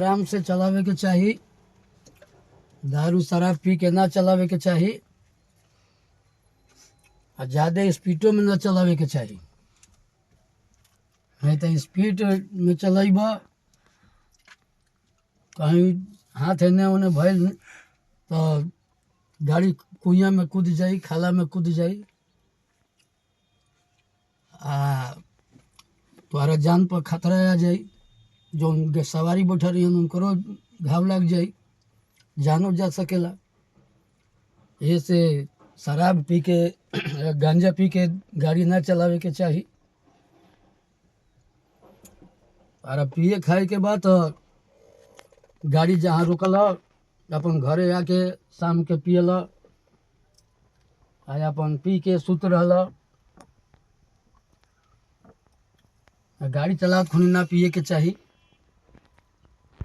आराम से चलावे के चाही, दारू शराब पी के ना चलावे के चाही आ ज़्यादा स्पीडो में ना चलावे के चाही। नहीं तो स्पीड में चलेब, कहीं हाथ एने ओने भइल तो गाड़ी कुइयाँ में कूद जाई, खाला में कूद जाई आ तोहरा जान पर खतरा आ जाई। जौन सवारी बैठल रही उनकरो घाव लग जाई, जानो जा सकेला। एहे से शराब पी के, गांजा पी के गाड़ी ना चलावे के चाही। और पिए खाए के बाद तो गाड़ी जहाँ रुकल अपन घरे आके शाम के पियल आ अपन पी के सुत रहल। गाड़ी चलावत खुनी ना पिए के चाही।